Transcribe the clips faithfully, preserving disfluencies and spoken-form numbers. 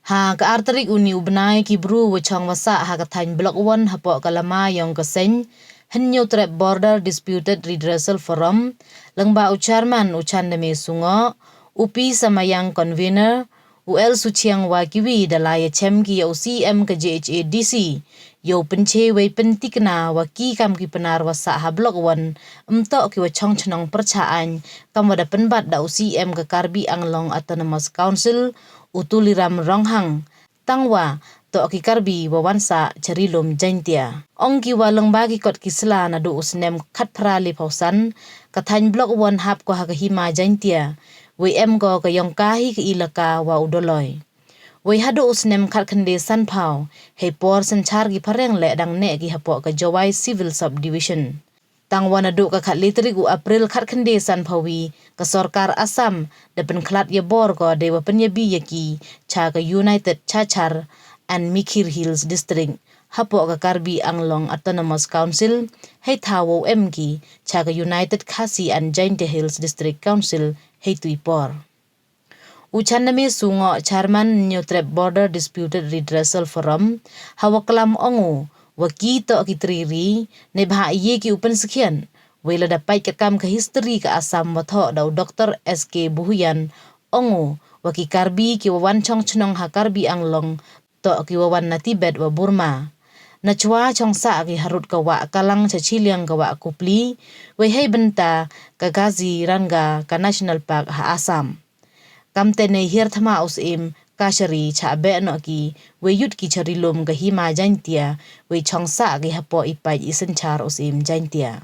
Ha ka ar tarik uni u bnai, ki bru wa chong wa sah ha ka thaiñ Block One hapoh ka lama yong ka seng Hynñiewtrep Border Disputed Redressal Forum, lyngba u chairman u Chandame Sungoh, u P Samayang convener, u L Suchiang wa kiwi da lai ya chem ki ya u C M ka J H A D C, yow pynche wei pyntikna wa ki kam ki Pnar wa sah ha Block One ym toh ki wa chong chnong pyrchah aiñ, kam wa da pynbat da u C M ka Karbi Anglong Autonomous Council, u Tuliram Ronghang. Tang wa toh ki Karbi wa wan sah cha Ri-loom Jaiñtia. Ong ki wa lyngba ki kot ki sla, naduh u snem khatphra lephaw san, ka thaiñ Block One hap ko ha ka Hima Jaiñtia, wei em ko ka yong ka hi ka ilaka wa u Doloi. Wei haduh u snem khatkhyndai sanphaw, hei por synchar ki phareng leh dang neh ki hapoh ka Jowai Civil Subdivision. Tang wa naduh ka khatle tarik u April khatkhyndai sanphaw wi, ka sorkar Assam da pynkhlad ya bor ko dei wa pynyabi ya ki cha ka United Chachar and Mikir Hills District hapoh ka Karbi Anglong Autonomous Council, hei thaw wow em ki cha ka United Khasi and Jaintia Hills District Council hei tu i por. U Chandame Sungoh, chairman Hynñiewtrep Border Disputed Redressal Forum, ha wa klam ong u wa ki toh ki tri ri, neibhah ye ki u pynsakhiat. Wei lada pait ka kam ka history ka Assam wa thoh da u Doctor S K Buhuyan, ong u wa ki Karbi ki wa wan chong chnong ha Karbi Anglong toh ki wa wan na Tibet wa Burma. Na chwa chong sah ki harud ka wah Kalang cha chiliang ka wah Kupli, wei hei bynta ka Kaziranga ka National Park ha Assam. Kamte nei hiar thma u Syiem Kashari cha beh noh ki, wei yut ki cha Ri-loom ka Hima Jaiñtia, wei chong sah ki hapoh i pait i synchar u Syiem Jaiñtia.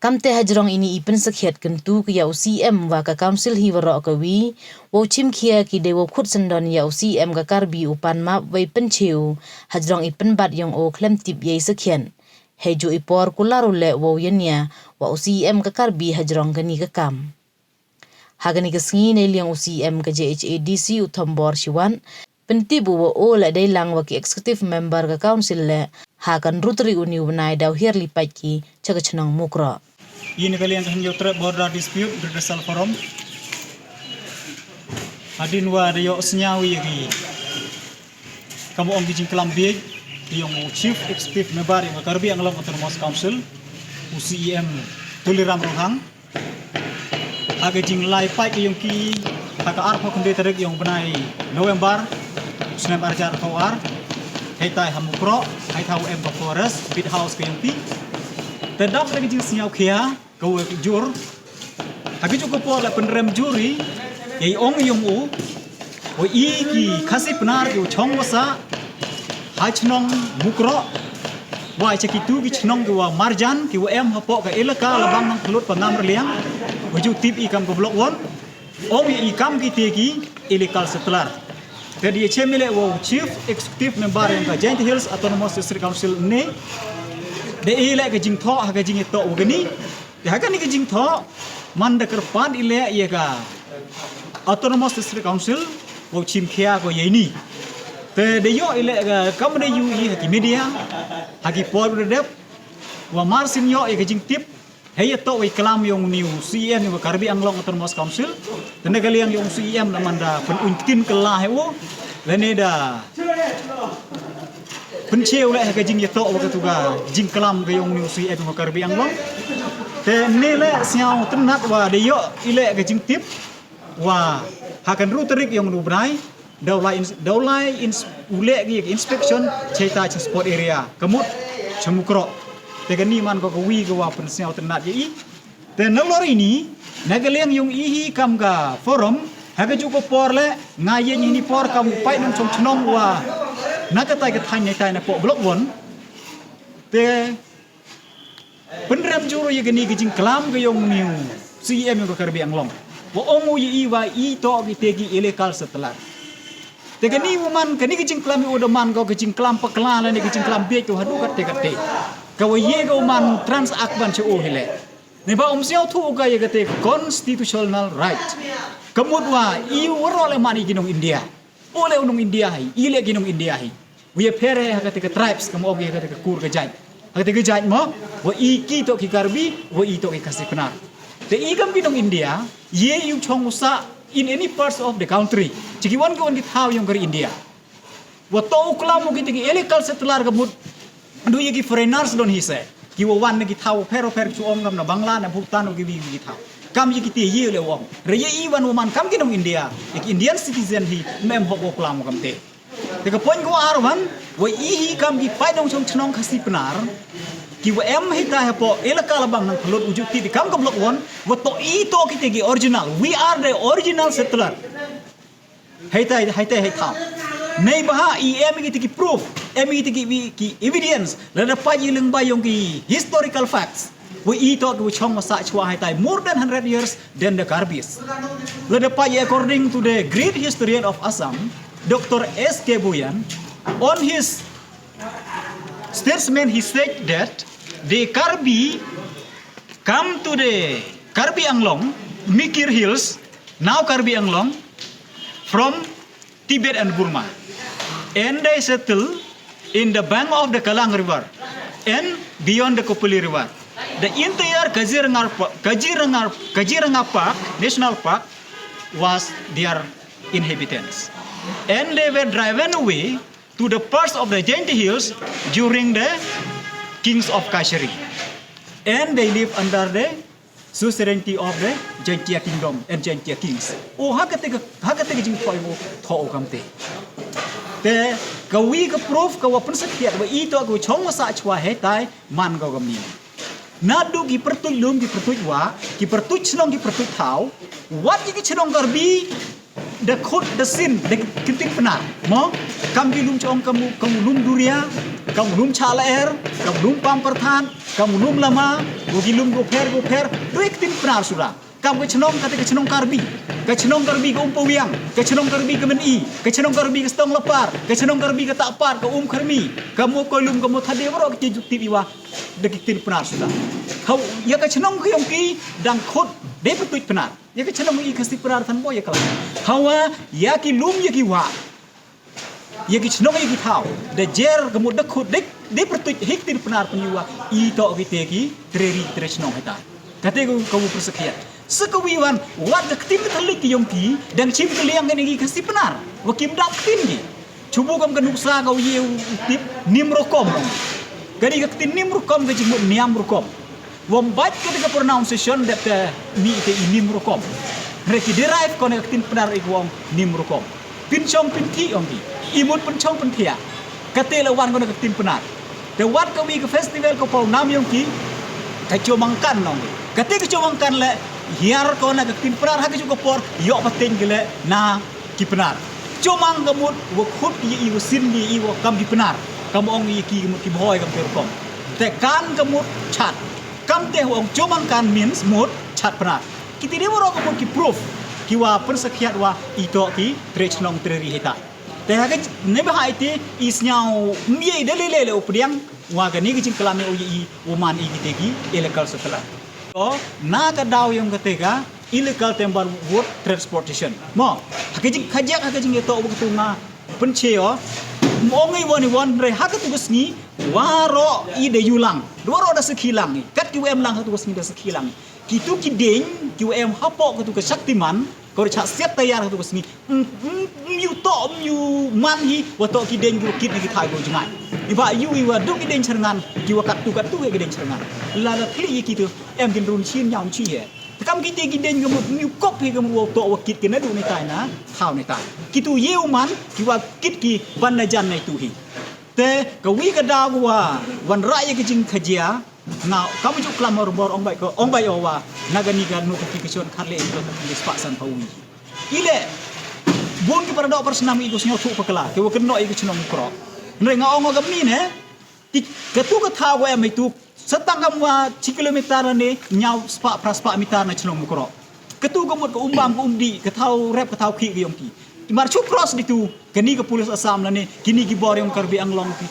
Kamte hajrong ini i pynsakhiat, kyntu ki ya u C M wa ka Council hi waroh kawi, wow chimkhia ki dei wow khut syndon ya u C M ka Karbi u pan map wei pynche u hajrong i pynbat yong o khlem tip ya i sakhiat. Hei ju i por kular u leh wow yania wa u C M ka Karbi hajrong kani ka kam. Ha kani ka sngi, nei liang u C M ka J H A D C u Thombor Shiwat, pyntip u wa o leh dei lang wa ki executive member ka council leh ha ka ynru tarik uni u bnai daw hiar li pait ki cha ka chnong Mukroh. Ini ka liang ka Hynñiewtrep Border Dispute Redressal Forum. Hadien wa da yoh snyaw ya ki, kam ong ki jingklam biej, yong u Chief Executive Member yong ka Karbi Anglong Autonomous Council, u C E M Tuliram Ronghang. Ha ka jinglai pait ka yong ki, ha ka arphaw khyndai tarik yong bnai November, snem arhajar arphaw ar, hei tai ha Mukroh, hei thaw em ka forest, beat house ka yong ki. Te dap da ka jingsnyaw khia, ka wa jur. Ha ka juk ka por la pynrem jur i, ya i ong yong u, wa i ki Khasi Pnar ki wa chong wa sah ha chnong Mukroh, wa cha kitu ki chnong ki wa marjan, ki wa em hapoh ka ilaka Labang Nongkhlut Pangam Raliang, wa ju tip i kam ka Block One, ong i kam ki te ki illegal settler. Te da ya chem i leh wa u Chief Executive Member yong ka Jaintia Hills Autonomous District Council ne, da i leh ka jingthoh ha ka jingyatoh wa kani. Te ha kani ka jingthoh, man da kyrpad i leh ya ka Autonomous District Council wow chimkhia ko ya ini. Te da yoh i leh ka, kam da yoh i ha ki media, ha ki por da dep, wa mar sien yoh ya ka jingtip, hei yatoh wa i klam yong uni u C E M yong ka Karbi Anglong Autonomous Council. Te na ka liang yong u C E M na man da pynuñ ktien kylla hei u, lane da pynche u leh ha ka jingyatoh wa katu ka jingklam ka yong uni u C E M yong ka Karbi Anglong. Te ne leh snyaw tynnat wa da yoh i leh ka jingtip wa ha ka ynru tarik yong uni u bnai, daw lai ins-, daw lai ins-, u leh ki inspection chei ta cha spot area, ka mut cha Mukroh. Te kani man ko kawi ka wa pynsnyaw tynnat ya i. Te nalor ini, na ka liang yong i hi kam ka forum, ha ka juk ka por leh, nga yeng ini por kam u paid nongchong chnong wa na katai ka thaiñ neitai napoh Block One. Te pynrem jur ya kani ka jingklam ka yong uni u C E M yong ka Karbi Anglong, wa ong u ya i wa i toh ki te ki illegal settler. Te kani wa man, kani ka jingklam ya u da man ko ka jingklam pakla lane ka jingklam biej ka wa haduh katte katte, ka wa ye ka wa man transact ban cha u hi leh. Neibhah um sngewthuh u ka ya kate ka constitutional right. Ka mut wa i waroh leh man i ki nong India. U leh u nong India hi, i leh ki nong India hi. Wi ya pher ha kate ka tribes, kam ong ya kate ka kur ka jait. Ha kate ka jait mo, wa i ki toh ki Karbi, wa i toh ki Khasi Pnar. Te i kam ki nong India, ye i u chong u sah in any parts of the country. Chi ki wan ki wan ki thaw yong ka ri India. Wa toh u klam u ki te ki illegal settler ka mut du ya ki foreigners don hi se. Ki wa wan na ki thaw pher pher chu ong kam na Bangla na Bhutan u ki wi ki thaw. Kam ya ki te ye le ong. Re ya i wan wa man kam ki nong India. Ya ki Indian citizen hi mem hok u klam u kam te. Te ka point ko ar wan, wa i hi kam ki paidong chong chnong Khasi Pnar. Ki wa em hi ta ha po illegal bang nang phlot u ju ti di kam ka block wan, wa toh i toh ki te ki original. We are the original settler. Hei tai, hei tai, hei thaw. Nei baha i em ki te ki proof, em ki te ki, ki evidence, la da pa i leng ba yong ki historical facts. Wa i toh ki wa chong wa sah chwa hei tai more than hundred years than the Karbis. La da pa i according to the great historian of Assam, Doctor S K Bhuyan, on his statement he said that the Karbi come to the Karbi Anglong, Mikir Hills, now Karbi Anglong, from Tibet and Burma. And they settle in the bank of the Kalang River and beyond the Kopili River. The entire Kaziranga, Pa- Kaziranga, Kaziranga Park, National Park, was their inhabitants. And they were driven away to the parts of the Jaintia Hills during the kings of Kashari. And they live under the suzerainty of the Jaintia Kingdom and Jaintia Kings. O ha ka te ka, ha ka te ka jingthoi u thoh u kam te. Te ka wi ka proof ka wa pynsakhiat wa i toh ka wa chong wa sah chwa hei tai man ka wa kam ni. Na du ki pyrtuit lum ki pyrtuit wa, ki pyrtuit chnong ki pyrtuit thaw, wat ki chnong Karbi, da khut da sin da ki ktien Pnar. Mo, kam ki lum chong kam u, kam u lum Duria, kam u lum Chalaer, kam u lum Pampyrthat, kam u lum Lama, wa ki lum go pher go pher, du ki ktien Pnar sura. Kam ka chnong ka te ka chnong Karbi, ka chnong Karbi ka Umpawiang, ka chnong Karbi ka Meni, ka chnong Karbi ka Stong Lapar, ka chnong Karbi ka Tapar, ka Umkharmi, ka mo ko lum ka mo thade waroh ki ju ti wa da ki ktien Pnar sura. Hau, ya ka chnong ka yong ki dang khut de pyrtuit Pnar. Ya ka chnong i Khasi Pnar than bo ya ka la. Hawa, ya ki lum ya ki wa. Ya ki chnong ya ki thaw. Da jer ka mut da khut de, de pyrtuit hik ktien Pnar pynyu wa. I toh ki te ki tre ri tre chnong hei tai. Ka te ka wa pynsakhiat. Sa ka wi wan, wat ka ktien ka thalik ki yong ki, dang chim ka liang ka ni ki Khasi Pnar. Wa kim dap ktien ki. Chubu kam ka nuksa ka u ye u tip nim rukom. Ka ni ka ktien nim rukom ka jingmut niam rukom. Wom bait ka te ka pronunciation dep te mi te i nim rukom. Re ki derive ko ne ka ktien Pnar i wong nim rukom. Pynchong pynthi ong ki. I mut pynchong pynthia. Ka te la wan ko ne ka ktien Pnar. Te wat ka wi ka festival ko pau nam yong ki. Ka chomangkan ong ki. Ka te ka chomangkan le hiar ko ne ka ktien Pnar ha ka chu ka por yoh pateng ki le na ki Pnar. Chomang ka mut wa khut ki i wa sin ki i wa kam ki Pnar. Kam ong i ki ka mut ki bhoi kam te rukom. Te kan ka mut chat. Kam te wa ong chomang kan means mut chat Pnar. Ki te de waroh ka mut ki proof. Ki wa pynsakhiat wa i toh ki tre chnong tre ri hei tai. Te ha ka ne ba hai te i sñiaw mye de le le le u pdiang wa ka ni ki jingklam i u i u man i ki te ki illegal settler. To na ka daw yong ka te ka illegal timber wood transportation. Mo, ha ka jing khajak ha ka jing ito wa ka tu nga pynche o. Mo ngi won i won re ha ka tu ka sngi waroh i de yulang. Waroh da sakhi lang i. Kat ki wa em lang ha tu ka sngi da sakhi lang i. Ki tu ki deng, ki wa em hapoh ka tu ka Shaktiman, ka wa chah siat tayar ka tu ka sngi. Mm, mm, mm, yu toh, mm, yu man hi, wa toh ki deng ki wa kit na ki thai ko jngai. Iba yu i wa du ki deng cherngan, ki wa kat tu kat tu he ki deng cherngan. La la thli ki tu, em kin run chin nyam chi he. Takam ki te ki deng ka mut, mm, yu kop he ka mut wa toh wa kit ki na du ni tai na, thau ni tai. Ki tu ye u man, ki wa kit ki ban na jan na tu hi. Te, ka wi ka daw wa, wan ra ya ki jing khajia, Nga, kam ju klam hor bor ong bai ko, ong bai o wa, na ka ni ka notification khat le ko ka pili spah san phaw wi. Ile, bun ki para doh para snam i ko snyo thu pakla, ki wa kynnoh i ko chnong Mukroh. Nre nga ong o kam ni ne, ti, ka tu ka thaw wa em i tu, sa tang kam wa chi kilometer ne, ñiaw spah phra spah meter na chnong Mukroh. Ka tu ka mut ka um bam ka um di, ka thaw rep ka thaw khi ka yong ki. Mar chu cross di tu, ka ni ka police Assam la ni, ki ni ki bor yong Karbi Anglong ki.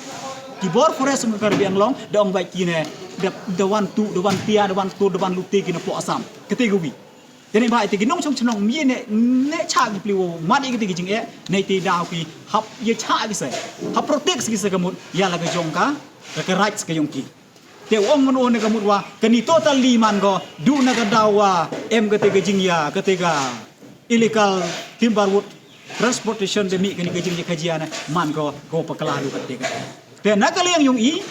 Ki bor forest yong Karbi Anglong, da ong bai ki ne, da, da wan tu, da wan tia, da wan tu, da wan lute ki na po Assam. Ka te ka wi. Te ni bai te ki nong chong chnong, mi ne, ne cha ki pli wo, mat i ka te ki jing e, ne te daw ki, hap ye cha ki se, hap protect ki se ka mut, ya la ka jong ka, ka, ka rights ka yong ki. Te ong ngan o ne ka mut wa, ka ni total li man ko, du na ka daw wa, em ka te ka jingya, ka te ka, illegal timber wood transportation da mih kani ka jingyakhajia na man ko ko pakla du kate ka. Te na ka liang yong i,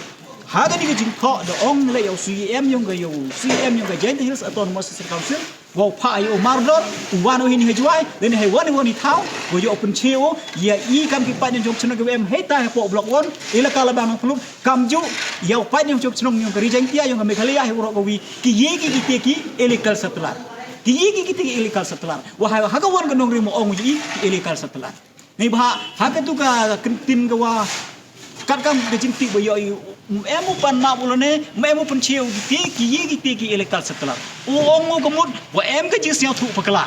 ha kani ka jingthoh da ong le ya u C E M yong ka, ya u C E M yong ka Jaintia Hills Autonomous District Council, wow phah ya u Mardor, u wan u hini ha Jwai, lane hei wan u hini thaw, wow yoh u pynche u ya i kam ki paid nongchong chnong ki wa em hei ta hapoh Block One, elaka Labang Nongpylut, kamjooh ya u paid nongchong chnong yong ka Ri Jaintia, yong ka Meghalaya, hei waroh kawi, ki ye ki kite ki illegal settler. Ki ye ki kite ki illegal settler. Wa ha, ha ka wan ka nongrim ong u ya i ki illegal settler. Neibhah ha katu ka kyntien ka wa katkam ka jingtip wa yoh i, em u pan map u lane, em u pynche u kite, ki ye kite ki illegal settler. U ong u ka mut wa em ka jingsñiawthooh pakla.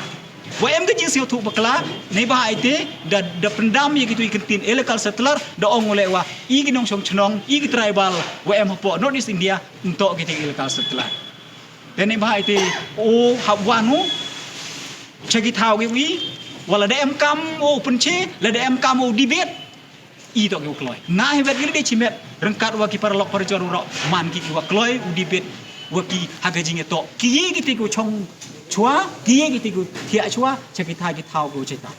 Wa em ka jingsñiawthooh pakla, neibhah ite da, da pyndam ya kitu i kyntien illegal settler, da ong u le wa i ki nongchong chnong, i ki tribal wa em hapoh North East India, ymtoh kite ki illegal settler. Te neibhah ite u hap wan u cha ki thaw ki wi, wa lada em kam u pynche, lada em kam u debate, i toh ki wa kloi. Nga hi wet ki lade chimet, ryngkat wa ki paralok parajor waroh, man ki ki wa kloi u debate wa ki ha ka jingtoh. Ki ye kite ki wa chong chwa, ki ye kite ki wa thiah chwa cha ki thaw ki thaw ki wa cheta.